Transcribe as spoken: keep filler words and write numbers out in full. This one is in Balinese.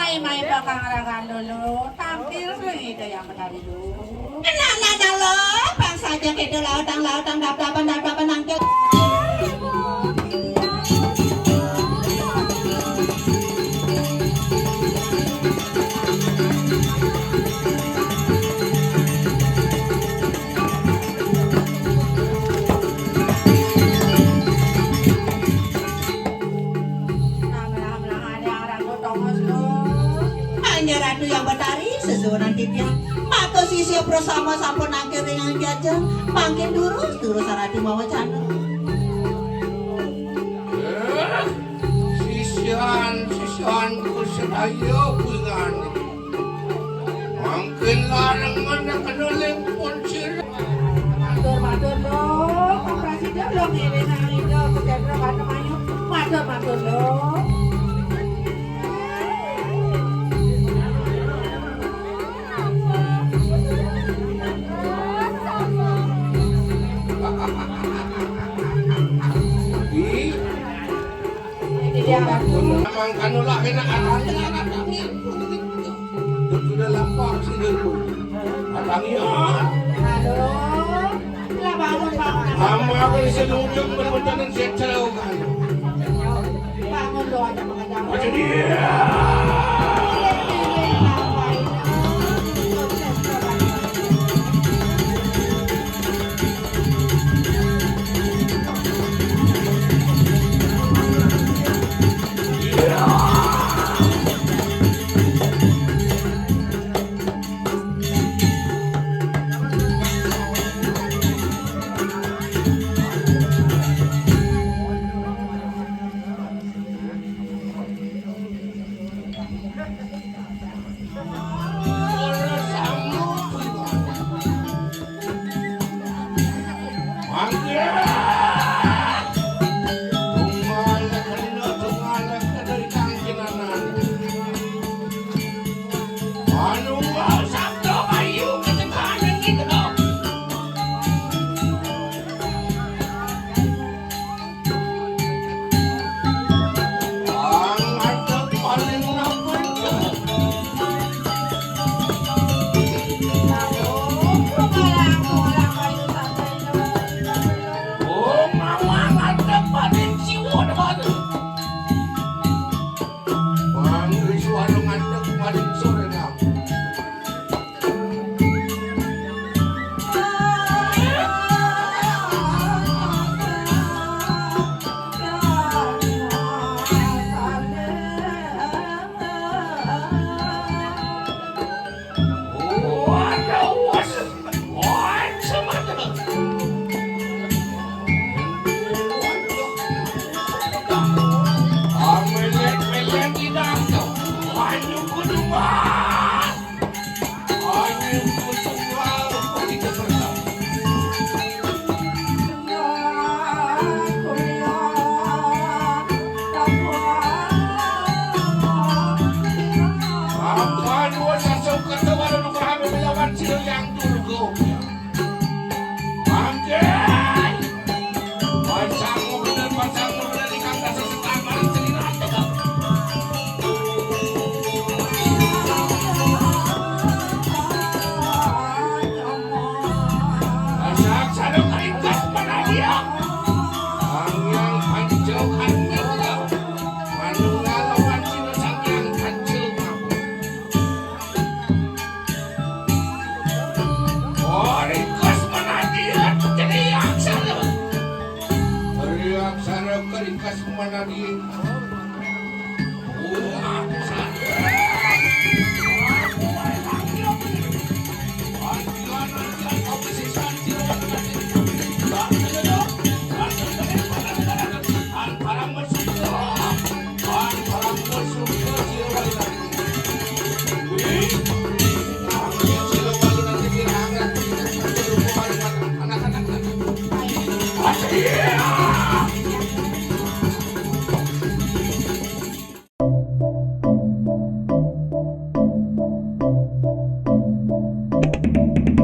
Mai, mai, bakal ngeragan dulu. Tangkil sing ida yang menari dulu. Tenang, tenang, lo. Bang saja gitu, lautang, lautang, dap-dapan, dap-dapan, nangkil. Nah, menahan-menahan ada orang tongos lo. Hanya Ratu yang Betari sesuunan titiang. Matur sisya prasama sampun nangkil ringan jaja. Mangkin durus, durus Ratu mawacana. Eh, sisyan, sisyanku sedaya kuwi. Mangkin larengan kena lempun sirah. Matur, matur, lo. Kang Prasida, lo ngiring nang Ida ke Cendrawata Mayu. Matur, matur, lo. Ih. Iya, Ratu. Emang kanu lah kena arahnya, arahnya. Sudah lapar sih, Ratu. Arahnya. Aduh. Lah, bangun, bangun. Ama kan sedujung berbentangan setel kan. Bangun, lo ada pengajaran. Aja dia. Riaksara kerikas manadi.